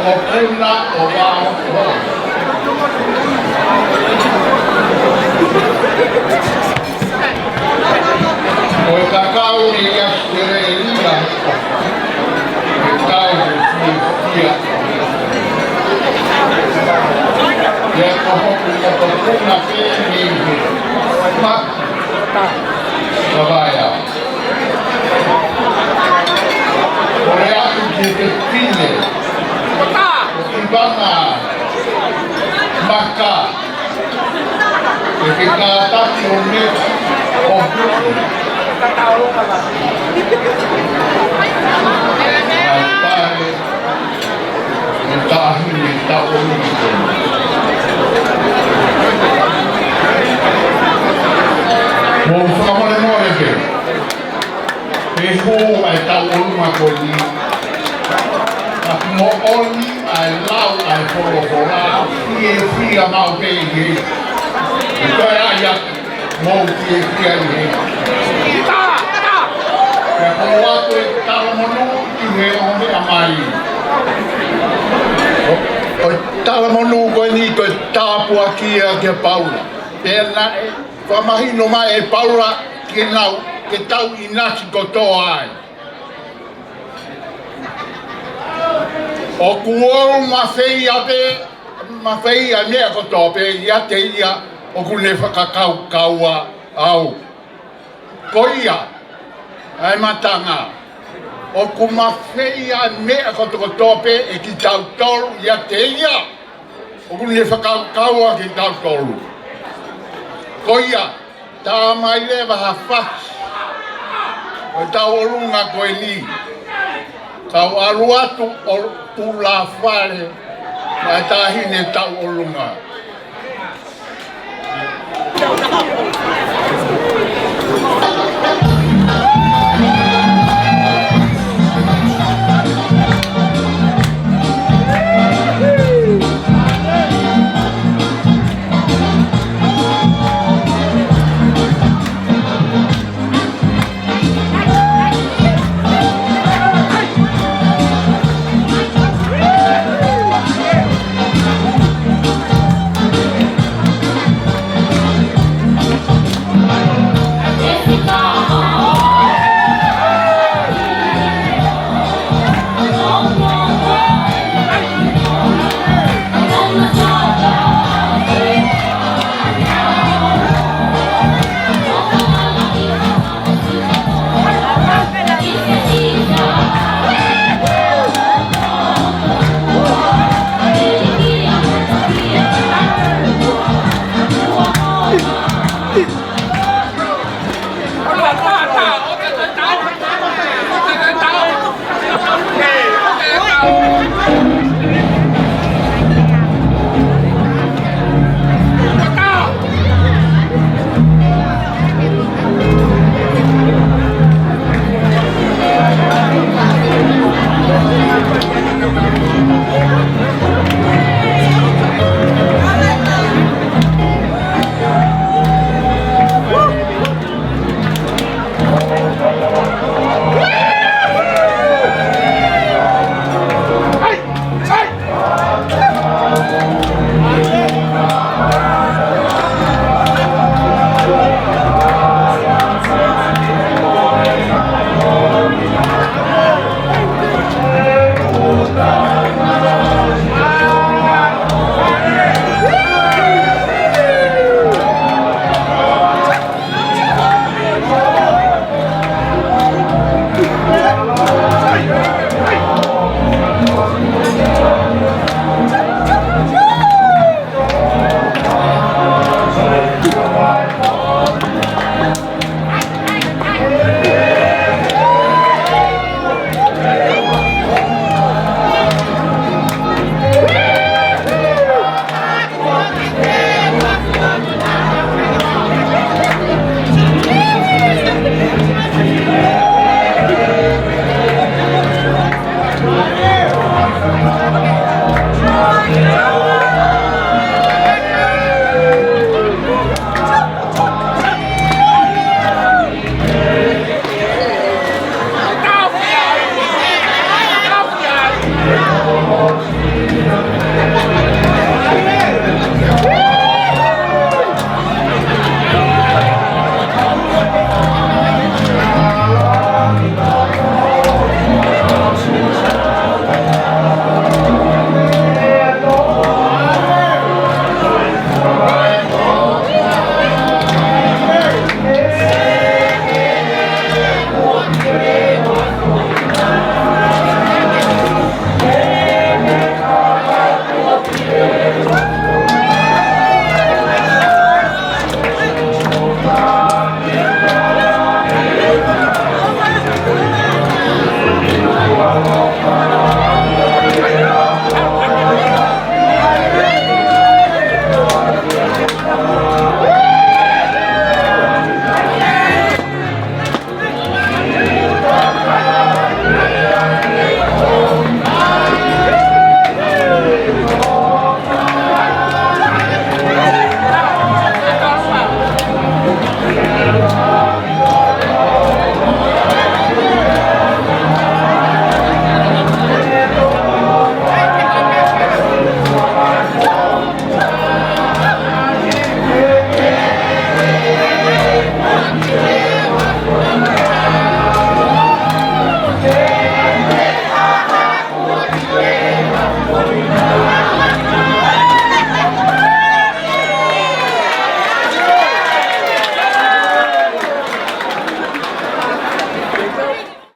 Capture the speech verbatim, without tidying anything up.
ʻOku na ʻo vao. Ko e kakau ni ʻi ʻAositelēlia, ʻe tau fiefia. Ia ko hoku mokopuna pē mei he maki. Ka vaea. Kole atu ki he fefine. Ko Ivana Maka. ʻE ke kātaki ʻo ne ʻo huku. Ai pale. ʻE taʻahine tauʻolunga ko eni. Mou fakamolemole pē. Pehē ʻa e tauʻolunga ko eni. Ka moʻoni ʻa e lau ʻa e folofola, fiefia maʻu pē ʻi he. ʻE toe ʻai atu, mou fiefia ʻi he. Pea ko atu e talamonū ki he ongo meʻa mai. ʻO, ʻo e talamonū ko eni ko e tāpuaki ia kia Paula. Pea naʻe fakamahino mai ʻe Paula ke nau, ke tau ʻinasi kotoa ai. ʻOku ou mafeia pē, mafeia meʻa kotoa pē ʻiate ia ʻoku ne fakakaukaua au. Ko ia, ʻa e matanga. ʻOku mafeia meʻa kotokotoa pē ʻe kitautolu ʻiate ia ʻoku ne fakakaukaua kitautolu. Ko ia, tā mai leva ha fasi ʻo e tauʻolunga ko eni. Kau ʻalu atu ʻo tulafale maʻa e taʻahine tauʻolunga.